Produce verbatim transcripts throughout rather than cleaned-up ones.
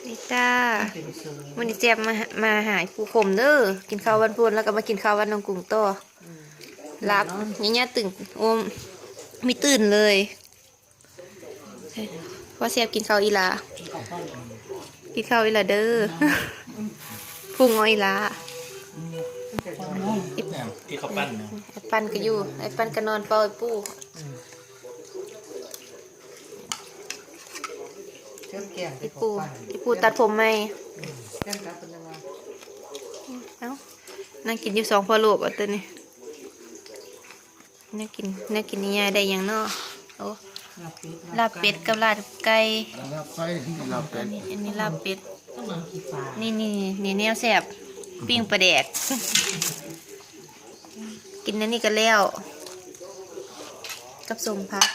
นี่จ้า มื้อนี้แซ่บมาหา มาหาผู้คมเด้อ กินข้าววันพุธแล้วก็มากินข้าววันน้องกุ้งต่อ หลับ เนี่ยเนี่ยตื่น โอ้ ไม่ตื่นเลย พ่อแซ่บกินข้าวอีหล่า กินข้าวอีหล่าเด้อ พุงเอาอีหล่า ที่เขาปั้นนะ ไอ้ปั้นก็อยู่ ไอ้ปั้นก็นอนเฝ้าไอ้ปู่ เชิญแกง ไอ้ปู่ ไอ้ปู่ตัดผมใหม่ แกงครับเป็นยังไง เอ้า นั่งกินอยู่สองพ่อลูกอ่ะตัวนี้ แนวกิน แนวกินนี่ยายได้หยังเนาะ โอ้ ลาบเป็ด ลาบเป็ดกับลาบไก่ ลาบไส้ลาบเป็ อั ด นนี้ อันนี้ลาบเป็ด ก็มันขี้ปลา นี่นี่นี่แนวแซ่บ ปิ้งปลาแดก กินอันนี้ก็แล้ว กับส้มผัก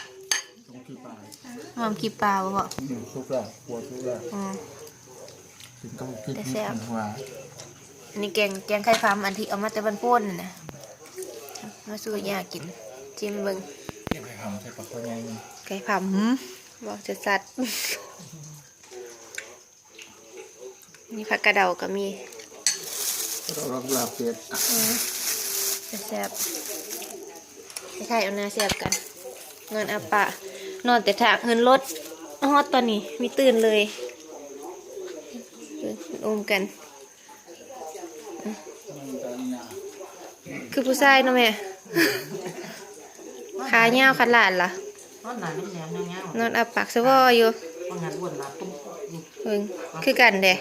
ตรงขี้ปลา หอมขี้ปลาบ่พ่อ อืมสุกแล้วกลัวสุกแล้ว อืม กินก็กิน แต่แซ่บ มันหัว อันนี้แกง แกงไข่พำอันที่เอามาแต่วันโป้นน่ะนะ มาสู่ยากิน ชิมเบิ่ง เก็บไข่พำใส่ปลาข้าวไง ไข่พำหืมบอกจัดๆ นี่ผักกระเดาก็มี เราลาบลาบเป็ด อืมแซ่บๆคล้ายๆเอาหน้าแซ่บกัน นอนอาปะ นอนแต่ถากเฮือนรถฮอดตอนนี้ มีตื่นเลย โอมกัน คือผู้ชายเนาะแม่ ขายาวขนาดล่ะ นอนหนาแหนมๆยาวน อนอาปากสะวออยู่ ๆว่างานอ้วนหนาตุ้มอยู่ เบิ่งคือกันเด้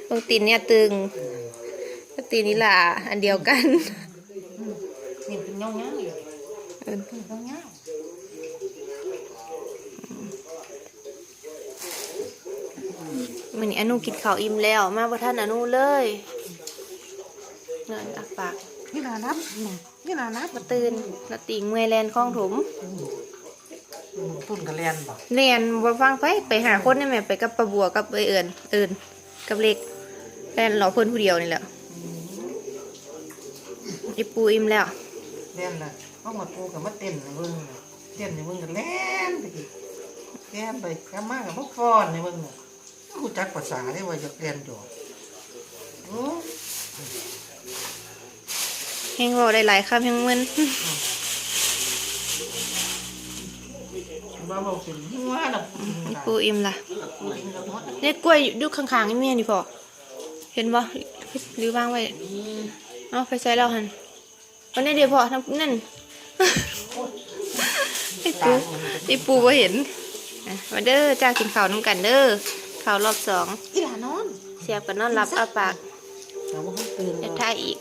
เบิ่งตีนเนี่ยตึงกับตีนนี่ล่ะอันเดียวกัน นี่เป็นเงาเงาอยู่ เออ เป็นเงาเงา มื้อนี้อนุกินข้าวอิ่มแล้วมาบ่ทันอนุเลยนอนอาปาก นี่นานับนี่นี่นานับ มาตื่นแล้วตีงเมื่อยแลนคลองถม อืมพุ่นกระแลนบ่ แลนบ่ฟังไปไปหาคนนี่แม่ไปกับป้าบัวกับไอ้เอิญเอิญกับเล็กแลนรอเพิ่นผู้เดียวนี่แหละอีปูอิ่มแล้ว แลนน่ะเขามาปูกับมาเต้นในเบิ่งน่ะเต้นในเบิ่งกันแลนไปดิแลนไปกลับมากับมาฟ้อนในเบิ่งน่ะกูจักภาษาได้ว่าอยากแลนจอดโอ้ แฮงเว้าได้หลายคำแฮงมึน ว่าเบาเป็นหัวน่ะ อีปูอิ่มละ กูกินกับหมด ในกล้วยอยู่ข้างๆนี่แม่นี่พ่อเห็นบ่หรือวางไว้เอาไปใส่แล้วหั่นวันนี้เดี๋ยวพ่อทำนั่นอีปูอีปูบ่เห็นอ่ะมาเด้อจ้ากินข้าวนำกันเด้อข้าวรอบสอง อีหลานอน เสียบกันนอนหลับอ้าปาก เราบ่ให้ตื่น จะถ่ายอีก